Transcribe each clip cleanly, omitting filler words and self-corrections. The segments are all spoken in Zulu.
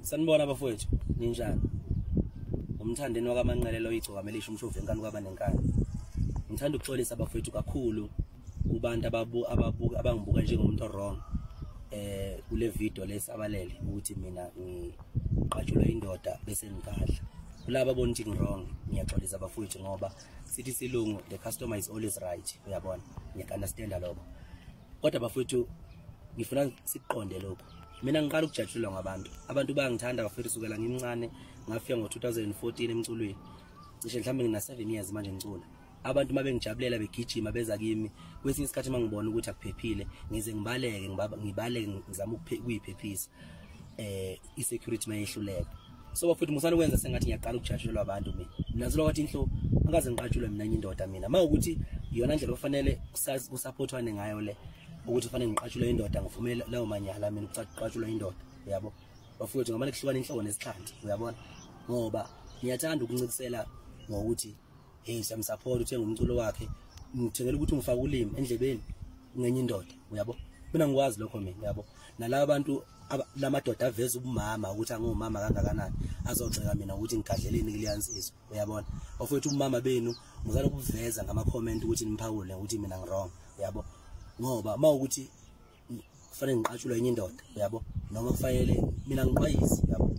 Sanibona bafowethu, ninjani? Umthandeni wakaManqele lo igcokama elisha umshovi enkani kwaba nenkani. Ngithanda ukuxolisa bafowethu kakhulu kubantu ababuka abangibuka njengomuntu wrong. Kule video lesabalele ukuthi mina ngiqatshulwe indoda bese ngigadla. Kulabo abona ukuthi ngi-wrong, ngiyaxolisa bafowethu ngoba sithi silungu, the customer is always right, uyabona? Ngiya-understand lokho. Kodwa bafowethu ngifuna siqonde lokho. Mina ngiqala ukujatshulwa ngabantu. Abantu bayangithanda bafowethu sukela ngimncane, ngafika ngo-2014 emculweni. Cishe mhlawumbe ngina 7 years manje ngicula. Abantu mabengijabulela begijima beza kimi, kwesinye isikhathi mangibona ukuthi akuphephile, ngize ngibaleke, ngibaleke ngizama ukuyiphephisa. I-security mayehluleka. So bafowethu musana ukwenza sengathi ngiyaqala ukujatshulelwa abantu mina. Mina zilokho inhlo angaze ngiqatshulwe mina enye indoda mina. Mawukuthi iyona ndlela ofanele kusupportwane ngayo le, ukuthi kufanele ngiqatshulwe indoda, ngivumele lawo manyala mina ukuqatshulwa indoda, uyabo? Bafowethu ngamane kuhlukana inhloko nesixhanti, uyabona? Ngoba ngiyathanda ukuncikisela ngokuthi hey siyamsupport, uthenga umculo wakhe, ngithengela ukuthi ngifake ulimi endlebeni ngenye indoda, uyabo? Mina ngikwazi lokho mina, uyabo? Nalabo bantu lamadoda aveza ubumama ukuthi angumama kangakanani, azogxeka mina ukuthi ngigadleleni kuleya nsizwa, uyabona? Bafowethu umama benu ngizala ukuveza ngama comment ukuthi nimphawule ukuthi mina ngi-wrong, uyabo? Ngoba mawukuthi kufanele ngiqatshulwe enye indoda, uyabo? Noma kufanele mina ngiqwayise, uyabo?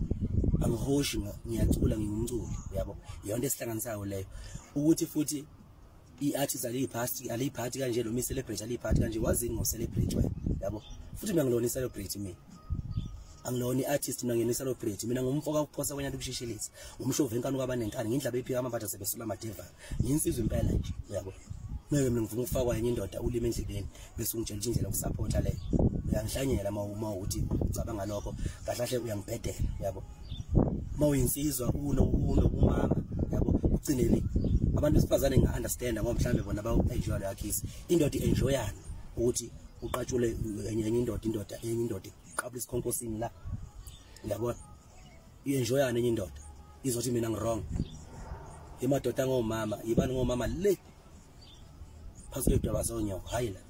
Angihoshi, ngiyacula, ngingumculi, uyabo? Iyona esihlanganisayo leyo. Ukuthi futhi i-artist aliyiphathi, aliyiphathi kanje, noma i-celebrate aliyiphathi kanje, wazini ngo-celebrate wena, uyabo? Futhi mina ngilona i-celebrate mina. Angilona i-artist mina, ngiyena i-celebrate mina, ngumfoka ukuphosa kwenyana ukushishilisa, ngumshovi enkani kwaba nenkani, ngindlaba ephika amaphatha sebesula amadeva, ngiyinsizwa impela nje, uyabo? Ngeke mina ngifuna ukufakwa enye indoda ulimi endlebeni bese ungitshela indlela yokusupporta leyo. Uyangihlanyela uma ukuthi ucabanga lokho, kahle kahle uyangibhedela, uyabo? Uma uyinsizwa unokumama, uyabo? Ugcinele abantu besifazane nginga-understanda ngoba mhlawumbe bona bawu-enjoya leyo kiss. Indoda i-enjoyani ukuthi uqatshule enye indoda, indoda enye indoda iqabula isikhonkosini la, uyabona? I-enjoyani enye indoda izothi mina ngi-wrong. Emadoda angomama, yibani ngomama le phansi kwedwaba zonyoko, hayi la.